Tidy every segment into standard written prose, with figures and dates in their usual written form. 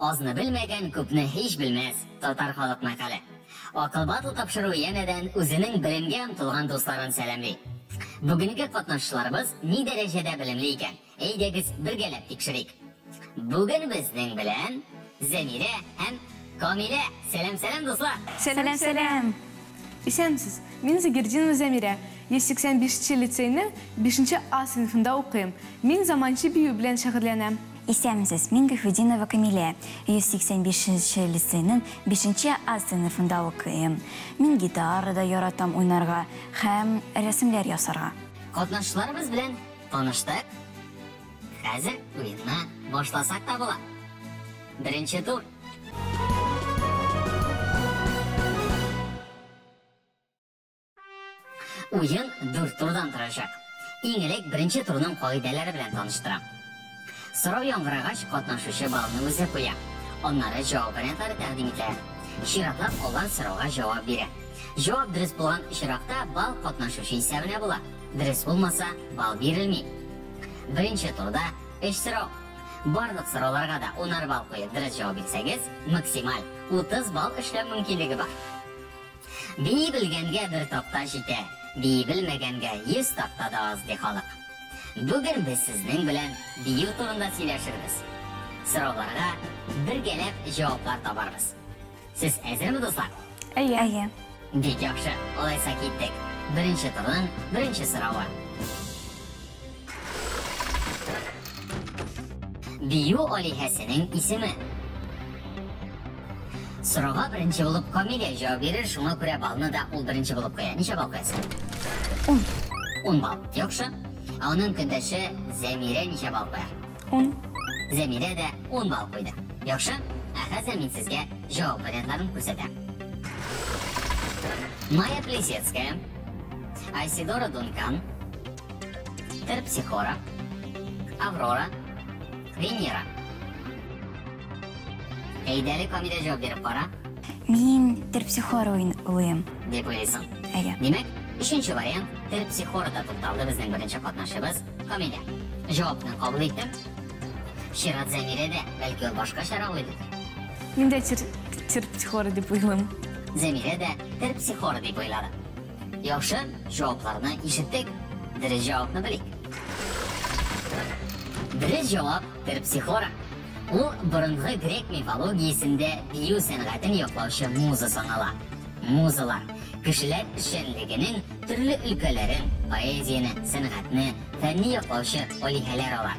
Азны белмәгән күпне һич белмәс, татар халык мәкале. Акыл батл тапшыруы янәдән үзенең белемгә омтылган дусларын сәламли. Бүгенге катнашчыларыбыз ни дәрәҗәдә белемле икән? Әйдәгез, бергәләп тикшерик. Бүген безнең белән Зәмирә һәм Камилә. Сәлам, сәлам, дуслар! Сәлам, сәлам! Исәнмесез! Мин Загирдинова Зәмирә, 185 нче лицейның 5 нче А сыйныфында укыйм. Мин заманча бию белән шөгыльләнәм. Исәнмесез! Мин Гыйфетдинова Камилә, 185 нче лицейның 5 нче А сыйныфында укыйм. Мин гитарада яратам уйнарга һәм рәсемнәр ясарга. Катнашчыларыбыз белән таныштык. Хәзер уенны башласак та була. Беренче тур. Уен дүрт турдан торачак. Иң элек беренче турның кагыйдәләре белән таныштырам. Сорау яңгырагач, катнашучы баллны үзе куя. Аннары җавап вариантлары тәкъдим ителә. Чиратлап алар сорауга җавап бирә. Җавап дөрес булган очракта балл катнашучы исәбенә була. Дөрес булмаса, балл бирелми. Беренче турда өч сорау. Барлык сорауларга да унар балл куеп дөрес җавап бирсәгез, максималь 30 балл эшләү мөмкинлеге бар. Бии белгәнгә бер такта җитә, бии белмәгәнгә 100 такта да аз, ди халык. Бүген без сезнең белән бию турында сөйләшербез. Сорауларга бергәләп җаваплар табарбыз. Сез әзерме, дуслар? Әйе. Әйе. Бик яхшы, алайса киттек. Беренче турның беренче соравы. Бию алиһәсенең исеме. Сорауга беренче булып Камилә җавап бирер, шуңа күрә балны да ул беренче булып куя. Ничә балл куясың? 10. 10 балл. Яхшы. Ә аның көндәше Зәмирә ничә балл куяр? 10. Зәмирә дә 10 балл куйды. Яхшы. Ә хәзер мин сезгә җавап вариантларын күрсәтәм. Майя Плесецкая, Айсидора Дункан, Терпсихора, Аврора, Венера. Әйдә әле, Камилә, җавап биреп кара. Мин Терпсихора уйлыйм. Дип уйлыйсың. Әйе. Димәк, өченче вариант Терпсихорада тукталды безнең беренче катнашыбыз Камилә. Җавапны кабул иттем. Чират Зәмирәдә, бәлки ул башкачарак уйлыйдыр. Мин дә Терпсихора дип уйлыйм. Зәмирә дә Терпсихора дип уйлады. Яхшы, җавапларны ишеттек. Дөрес җавапны белик. Дөрес җавап Терпсихора. Ул борынгы грек мифологиясендә бию сәнгатен яклаучы муза санала. Музалар, кешеләр эшчәнлегенең төрле өлкәләрен, поэзияне, сәнгатьне, фәнне яклаучы алиһәләр алар.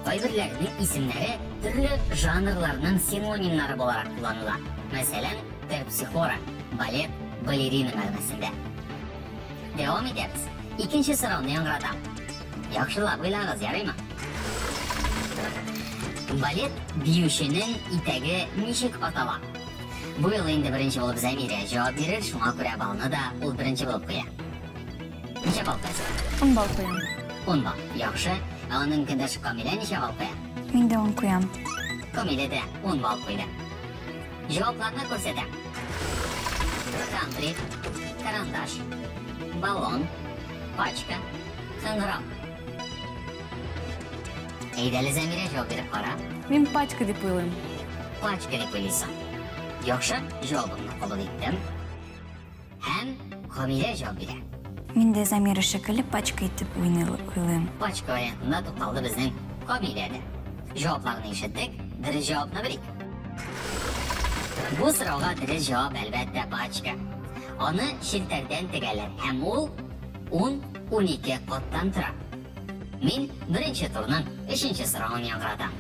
Кайберләренең исемнәре төрле жанрларның синонимнары буларак кулланыла. Мәсәлән, Терпсихора, балет, балерина мәгънәсендә. Дәвам итәбез. Икенче сорауны яңгыратам. Яхшылап уйлагыз, ярыймы? Балет биюченең итәге ничек атала? Бу юлы инде беренче булып Зәмирә җавап бирер, шуңа күрә балны да ул беренче булып куя. Ничә балл куясың? 10 балл куям. 10 балл. Яхшы. Ә аның көндәше Камилә ничә балл куя? Мин дә 10 куям. Камилә дә 10 балл куйды. Җавапларны күрсәтәм. Кантри, карандаш, баллон, пачка, кыңгырау. Әйдә әле, Зәмирә, җавап биреп кара. Мин пачка дип уйлыйм. Пачка дип уйлыйсың. Яхшы, җавабыңны кабул иттем. Һәм Камилә җавап бирә. Мин дә Замира шикелле пачка итеп уйлыйм. Пачка вариантында тукталды безнең Камилә дә. Җавапларны ишеттек, дөрес җавапны белик. Бу сорауга дөрес җавап, әлбәттә, пачка. Аны челтәрдән тегәләр һәм ул 10-12 каттан тора. Мин беренче турның өченче соравын яңгыратам.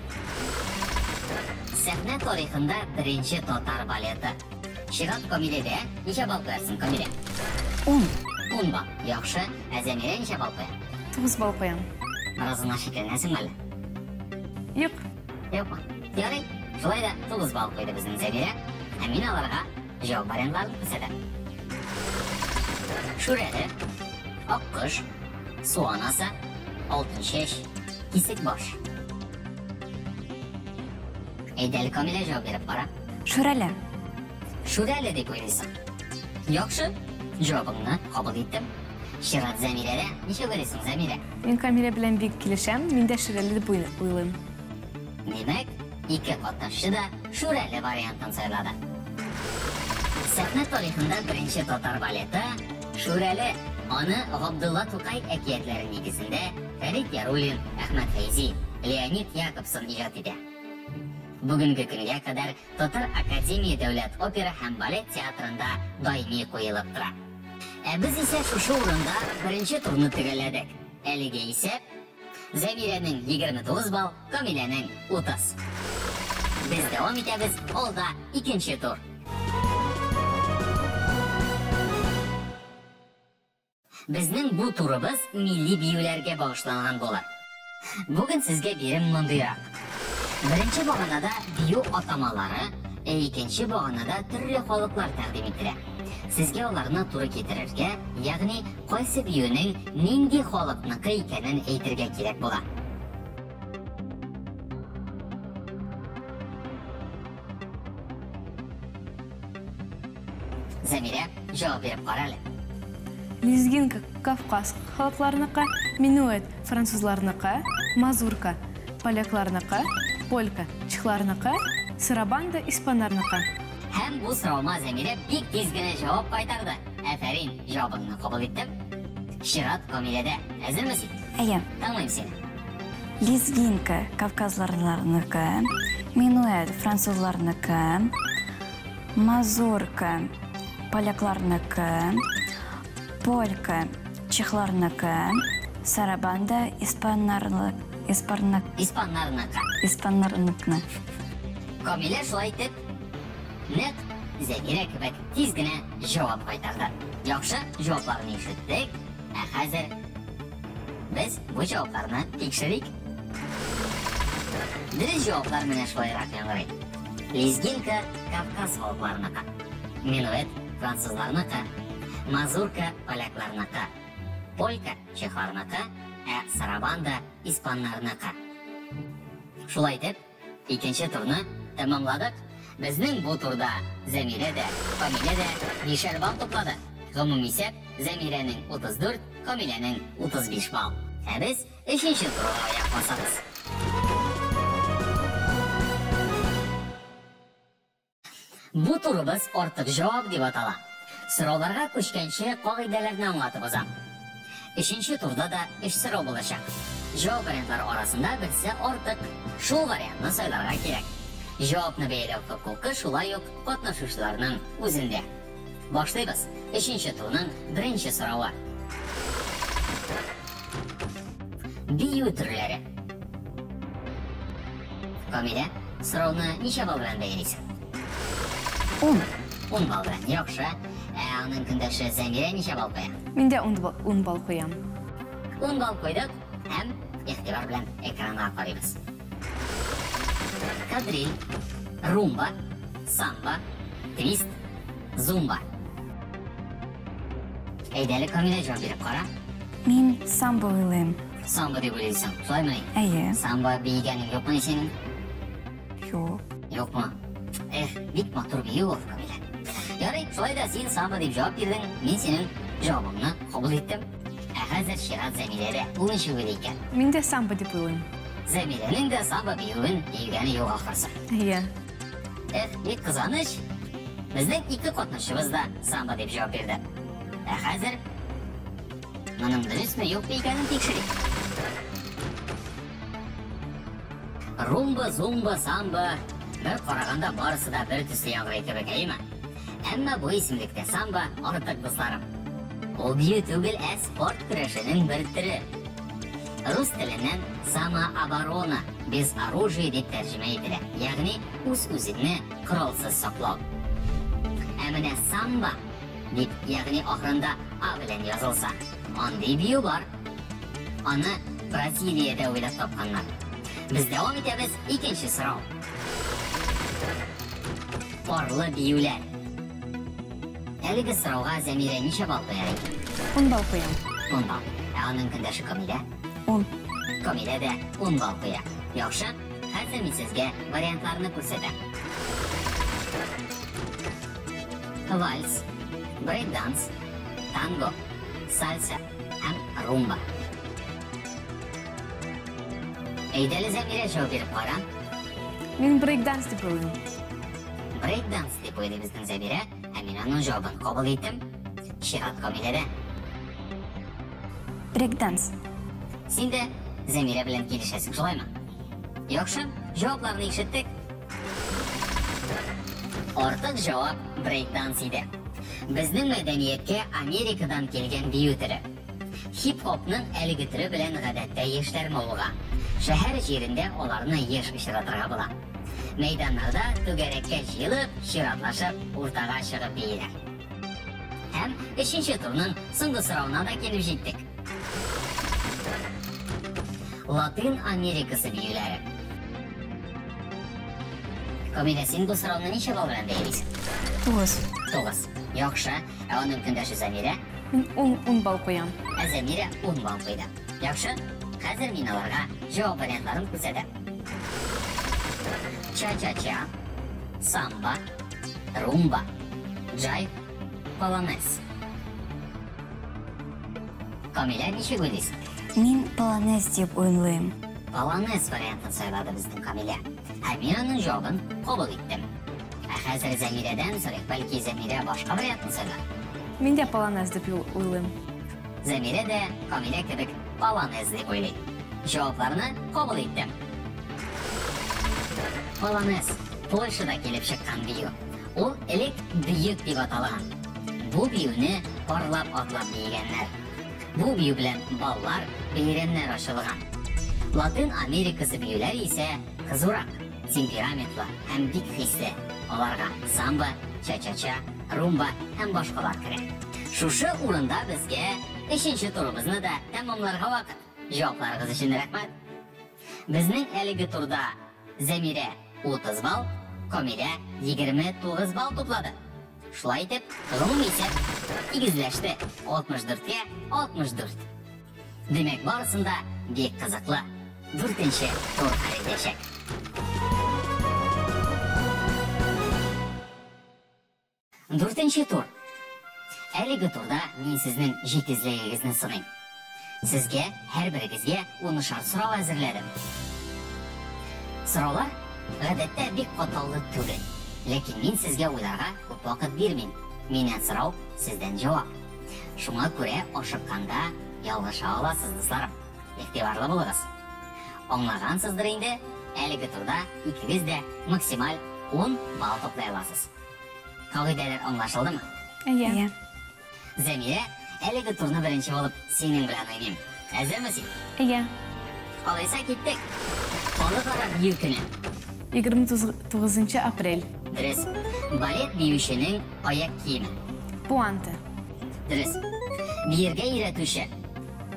Сәхнә тарихында беренче татар балеты. Чират Камиләдә. Ничә балл куярсың, Камилә? 10. 10 балл. Яхшы. Ә Зәмирә ничә балл куя? 9 балл куям. Бераз гына шикләнәсеңме әллә? Юк. Юкмы? Ярый. Шулай да 9 балл куйды безнең Зәмирә. Ә мин аларга җавап вариантларын күрсәтәм. Шүрәле, Аккош, Су анасы, Алтын чәч, Кисек баш. Әйдә әле, Камилә, җавап биреп кара. Шүрәле. Шүрәле дип уйлыйсың. Яхшы, җавабыңны кабул иттем. Чират Зәмирәдә. Ничек уйлыйсың, Зәмирә? Мин Камилә белән бик килешәм. Мин дә Шүрәле дип уйлыйм. Димәк, Ике катнашчы да Шүрәле вариантын сайлады. Сәхнә тарихында беренче татар балеты Шүрәле. Аны Габдулла Тукай әкиятләре нигезендә Фәрит Яруллин, Әхмәт Фәйзи, Леонид Якобсон иҗат итә. Бүгенге көнгә кадәр Татар академия дәүләт опера һәм балет театрында даими куелып тора. Ә без исә шушы урында беренче турны төгәлләдек. Әлегә исәп, Зәмирәнең 29 балл, Камиләнең 30. Без дәвам итәбез, алда икенче тур. Безнең бу турыбыз милли биюләргә багышланган булыр. Бүген сезгә бирем мондыйрак. Беренче баганада бию атамалары, ә икенче баганада төрле халыклар тәкъдим ителә. Сезгә аларны туры китерергә, ягъни кайсы биюнең нинди халыкныкы икәнен әйтергә кирәк була. Зәмирә, җавап биреп кара әле. Лезгинка Кавказ халыкларыныкы, минуэт французларныкы, мазурка полякларныкы, полька чехларныкы, сарабанда испаннарныкы. Һәм бу соравыма Зәмирә бик тиз генә җавап кайтарды. Афәрин, җавабыңны кабул иттем. Чират Камиләдә. Әзерме син? Әйе. Тыңлыйм сине. Лезгинка кавказларныкы, минуэт французларныкы, мазурка полякларныкы, полька чехларныкы, сарабанда Испаннарныкы. Испаннарныкны. Камилә шулай итеп, нәкъ Зәмирә кебек тиз генә җавап кайтарды. Яхшы, җавапларны ишеттек. Ә хәзер без бу җавапларны тикшерик. Дөрес җаваплар менә шулайрак яңгырый. Лезгинка Кавказ халыкларыныкы. Минуэт французларныкы. Мазурка полякларныкы. Полька чехларныкы, ә сарабанда испаннарныкы. Шулай итеп, икенче турны тәмамладык. Безнең бу турда Зәмирә дә, Камилә дә бишәр балл туплады. Гомум исәп Зәмирәнең 34, Камиләнең 35 балл. Ә без өченче турга аяк басабыз. Бу турыбыз артык җавап дип атала. Сорауларга күчкәнче кагыйдәләрне аңлатып узам. Өченче турда да өч сорау булачак. Җавап вариантлары арасында берсе артык. Шул вариантны сайларга кирәк. Җавапны бәяләү хокукы шулай ук катнашучыларның үзендә. Башлыйбыз. Өченче турның беренче соравы. Бию төрләре. Камилә, сорауны ничә балл белән бәялисең? 10. 10 балл белән. Яхшы. Ә аның көндәше Зәмирә ничә балл куя? Мин дә 10 балл куям. 10 балл куйдык һәм игътибар белән экранга карыйбыз. Кадриль, румба, самба, твист, зумба. Әйдә әле, Камилә, җавап биреп кара. Мин самбо уйлыйм. Самбо дип уйлыйсың, шулаймыни? Әйе. Самбо биегәнең юкмыни синең? Юк. Юкмы? Эх, бик матур бию ул, Камилә. Ярый, шулай да син самбо дип җавап бирдең, мин синең җавабыңны кабул иттем. Ә хәзер чират Зәмиләдә. Ул ничек уйлый икән? Мин дә самбо дип уйлыйм. Зәмиләнең дә самбо биюен биегәне юк ахрысы. Әйе. Эх, бик кызганыч. Безнең ике катнашчыбыз да самбо дип җавап бирде. Ә хәзер моның дөресме, юкмы икәнен тикшерик. Румба, зумба, самбо бер караганда барысы да бер төсле яңгырый кебек, әйеме? Әмма бу исемлектә самбо артык, дусларым. Ул бию түгел, ә спорт көрәшенең бер төре. Рус теленнән самооборона, без оружия дип тәрҗемә ителә, ягъни үз-үзеңне коралсыз саклау. Ә менә самбо дип, ягъни ахырында а белән язылса, андый бию бар. Аны Бразилиядә уйлап тапканнар. Без дәвам итәбез, икенче сорау. Парлы биюләр. Әлеге сорауга Зәмирә ничә балл куяр икән? 10 балл куям. 10 балл. Ә аның көндәше Камилә? 10. Камилә дә 10 балл куя. Яхшы, хәзер мин сезгә вариантларны күрсәтәм. Вальс, брейк-данс, танго, сальса һәм румба. Әйдә әле, Зәмирә, җавап биреп кара. Мин брейк-данс дип уйлыйм. Брейк-данс дип уйлый безнең Зәмирә, ә мин аның җавабын кабул иттем. Чират Камиләдә. Брейк-данс. Син дә Зәмирә белән килешәсең, шулаймы? Яхшы, җавапларны ишеттек. Артык җавап брейк-данс иде. Безнең мәдәнияткә Америкадан килгән бию төре. Хип-хопның әлеге төре белән гадәттә яшьләр мавыга. Шәһәр җирендә аларны еш очратырга була. Мәйданнарда түгәрәккә җыелып, чиратлашып, уртага чыгып бииләр. Һәм өченче турның соңгы соравына да килеп җиттек. Латин Америкасы биюләре. Камилә, син бу сорауны ничә балл белән бәялисең? 9. 9. Яхшы. Ә аның көндәше Замирә? Мин 10, 10 балл куям. Ә Замирә 10 балл куйды. Яхшы. Хәзер мин аларга җавап вариантларын күрсәтәм. Ча-ча-ча, самба, румба, джайв, полонез. Камилә, ничек уйлыйсың? Мин полонез дип уйлыйм. Полонез вариантын сайлады безнең Камилә. Ә мин аның җавабын кабул иттем. Ә хәзер Зәмирәдән сорыйк, бәлки Зәмирә башка вариантны сайлар. Мин дә полонез дип уйлыйм. Зәмирә дә Камилә кебек полонез дип уйлый. Җавапларны кабул иттем. Полонез Польшада килеп чыккан бию. Ул элек бөек дип аталган. Бу биюне парлап атлап биегәннәр. Бу бию белән баллар, бәйрәмнәр ачылган. Латин Америкасы биюләре исә кызурак, темпераментлы һәм бик хисле. Аларга самба, ча-ча-ча, румба һәм башкалар керә. Шушы урында безгә өченче турыбызны да тәмамларга вакыт. Җавапларыгыз өчен рәхмәт. Безнең әлеге турда Зәмирә 30 балл, Камилә 29 балл туплады. Шулай итеп, гомуми исәп тигезләште, 64 кә 64. Димәк, барысын да бик кызыклы дүртенче тур хәл итәчәк. Дүртенче тур. Әлеге турда мин сезнең җитезлегегезне сыныйм. Сезгә, һәрберегезгә унышар сорау әзерләдем. Сораулар, гадәттә, бик катлаулы түгел. Ләкин мин сезгә уйларга күп вакыт бирмим. Миннән сорау, сездән җавап. Шуңа күрә ашыкканда ялгыша аласыз, дусларым. Игътибарлы булыгыз. Аңлагансыздыр инде, әлеге турда икегез дә максималь 10 балл туплый аласыз. Кагыйдәләр аңлашылдымы? Әйе. Әйе. Зәмирә, әлеге турны беренче булып синең белән уйныйм. Әзерме син? Әйе. Алайса киттек. Халыкара бию көне. 29 апрель. Дөрес. Балет биюченең аяк киеме. Пуанты. Дөрес. Биергә өйрәтүче.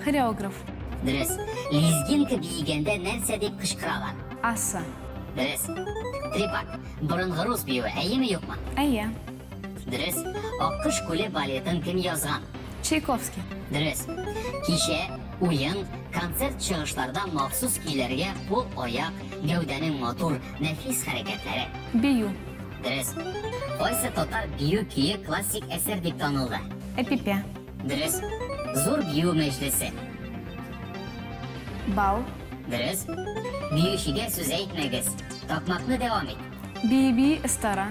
Хореограф. Дөрес. Лезгинка биегәндә нәрсә дип кычкыралар? Асса. Дөрес. Трепак. Борынгы рус биюе, әйеме юкмы? Әйе. Дөрес. Аккош күле балетын кем язган? Чайковский. Дөрес. Кичә, уен, концерт чыгышларда махсус көйләргә кул, аяк, гәүдәнең матур, нәфис хәрәкәтләре. Бию. Дөрес. Кайсы татар бию көе классик әсәр дип танылды? Әпипә. Дөрес. Зур бию мәҗлесе. Бал. Дөрес. Биючегә сүз әйтмәгез. Такмакны дәвам ит. Бии-бии остара.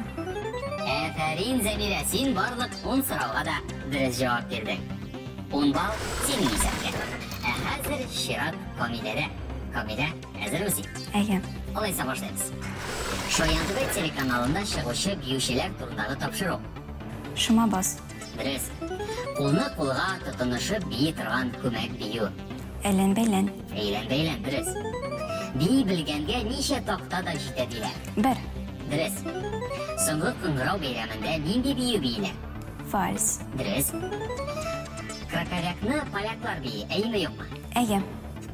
Афәрин, Зәмирә, син барлык 10 сорауга да дөрес җавап бирдең. 10 балл синең исәпкә. Ә хәзер чират Камиләдә. Камилә, әзерме син? Әйе. Алайса башлыйбыз. Шаян ТВ телеканалында чыгучы биючеләр турындагы тапшыру. Шома бас. Дөрес. Кулны кулга тотынышып бии торган күмәк бию. Әйлән-бәйлән. Әйлән-бәйлән, дөрес. Бии белгәнгә ничә такта да җитә диләр. Бер. Дөрес. Соңгы кыңгырау бәйрәмендә нинди бию бииләр? Вальс. Дөрес. Краковякны поляклар бии, әйеме юкмы? Әйе.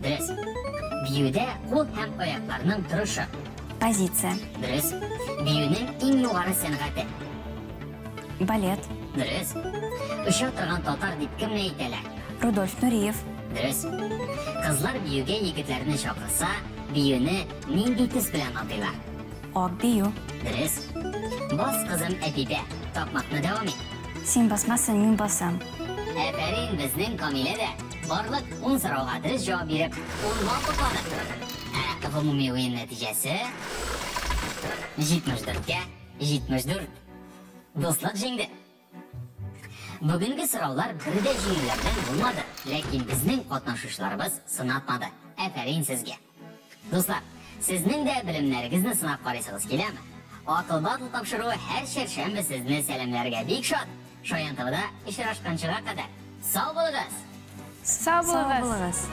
Дөрес. Биюдә кул һәм аякларның торышы. Позиция. Дөрес. Биюнең иң югары сәнгате. Балет. Дөрес. Оча торган татар дип кемне әйтәләр? Рудольф Нуриев. Дөрес. Кызлар биюгә егетләрне чакырса, биюне нинди төс белән атыйлар? Ак бию. Дөрес. Бас, кызым Әпипә, такмакны дәвам ит. Син басмасаң, мин басам. Афәрин, безнең Камилә дә барлык 10 сорауга дөрес җавап биреп, 10 балл туплады. Ә гомуми уен нәтиҗәсе? 74 кә 74. Дуслык җиңде. Бүгенге сораулар бер дә җиңелләрдән булмады, ләкин безнең катнашучыларыбыз сынатмады. Афәрин сезгә! Дуслар, сезнең дә белемнәрегезне сынап карыйсыгыз киләме? Акыл батл тапшыруы һәр чәршәмбе сезне сәламләргә бик шат. Шаян ТВда очрашканчыга кадәр. Сау булыгыз! Сау булыгыз!